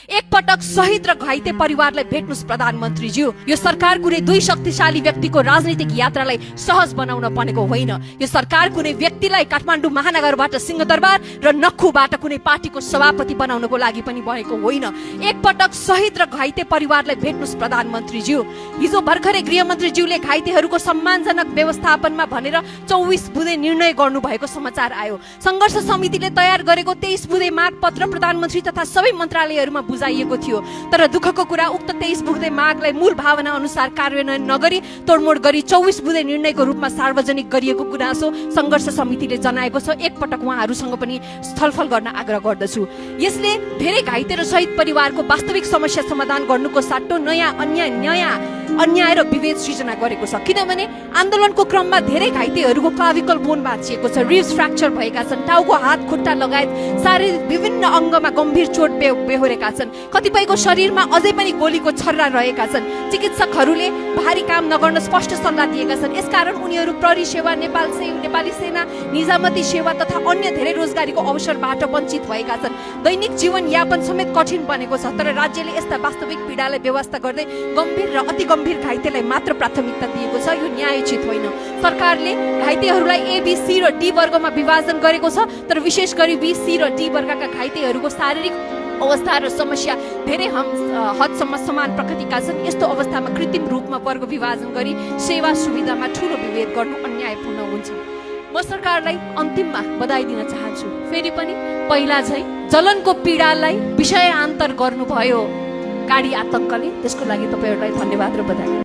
एकपटक शहीद र घाइते परिवारलाई भेट्नुस् प्रधानमन्त्रीज्यू। यो सरकार कुनै दुई शक्तिशाली व्यक्तिको राजनीतिक यात्रालाई सहज बनाउन बनेको होइन। यो सरकार कुनै व्यक्तिलाई काठमाडौँ महानगरबाट सिंहदरबार र नक्खुबाट कुनै पार्टीको सभापति बनाउनको लागि पनि बनेको होइन। एकपटक शहीद र घाइते परिवारलाई भेट्नुस् प्रधानमन्त्रीज्यू। हिजो भर्खरै गृहमन्त्रीज्यूले घाइतेहरूको सम्मानजनक व्यवस्थापनमा भनेर 24 बुँदे निर्णय गर्नु भएको समाचार आयो। संघर्ष समितिले तयार गरेको 23 बुँदे माग पत्र प्रधानमन्त्री तथा सबै मन्त्रालयहरूमा बुझाइएको थियो। तर दुःखको कुरा उक्त 23 बुँदे मागलाई मूल भावना अनुसार कार्यान्वयन नगरी तोडमोड गरी 24 बुँदे निर्णयको रूपमा सार्वजनिक गरिएको गुनासो संघर्ष समितिले जनाएको छ। एकपटक उहाँहरूसँग पनि छलफल गर्न आग्रह गर्दछु। यसले धेरै घाइते र शहीद परिवारको वास्तविक समस्या समाधान गर्नुको साटो नयाँ अन्याय र विभेद सृजना गरेको छ। किनभने आन्दोलनको क्रममा धेरै घाइतेहरूको क्लाभिकल बोन भाँचिएको छ, रिब्स फ्र्याक्चर भएका छन्, टाउको हात खुट्टा लगायत शारीरिक विभिन्न अङ्गमा गम्भीर चोट बेहोरेका छन्। कतिपयको शरीरमा अझै पनि गोलीको छर्रा रहेका छन्। चिकित्सकहरूले भारी काम नगर्न स्पष्ट सल्लाह दिएका छन्। यसकारण उनीहरू प्रहरी सेवा, नेपाली सेना, निजामती सेवा तथा अन्य धेरै रोजगारीको अवसरबाट वञ्चित भएका छन्। दैनिक जीवन यापन समेत कठिन बनेको छ। तर राज्यले यस्ता वास्तविक पीडालाई व्यवस्था गर्दै गम्भीर र अति गम्भीर घाइतेलाई मात्र प्राथमिकता दिएको छ। यो न्यायोचित होइन। सरकारले घाइतेहरूलाई ए, बी, सी र डी वर्गमा विभाजन गरेको छ। तर विशेष गरी बी, सी र डी वर्गका घाइतेहरूको शारीरिक अवस्था र समस्या धेरै हदसम्म समान प्रकृतिका छन्। यस्तो अवस्थामा कृत्रिम रूपमा वर्ग विभाजन गरी सेवा सुविधामा ठूलो विभेद गर्नु अन्यायपूर्ण हुन्छ। म सरकारलाई अन्तिममा बधाई दिन चाहन्छु। फेरि पनि पहिला झै जलनको पीडालाई विषयान्तर गर्नुभयो गाडी आतंकले। त्यसको लागि तपाईहरुलाई धन्यवाद र बधाई।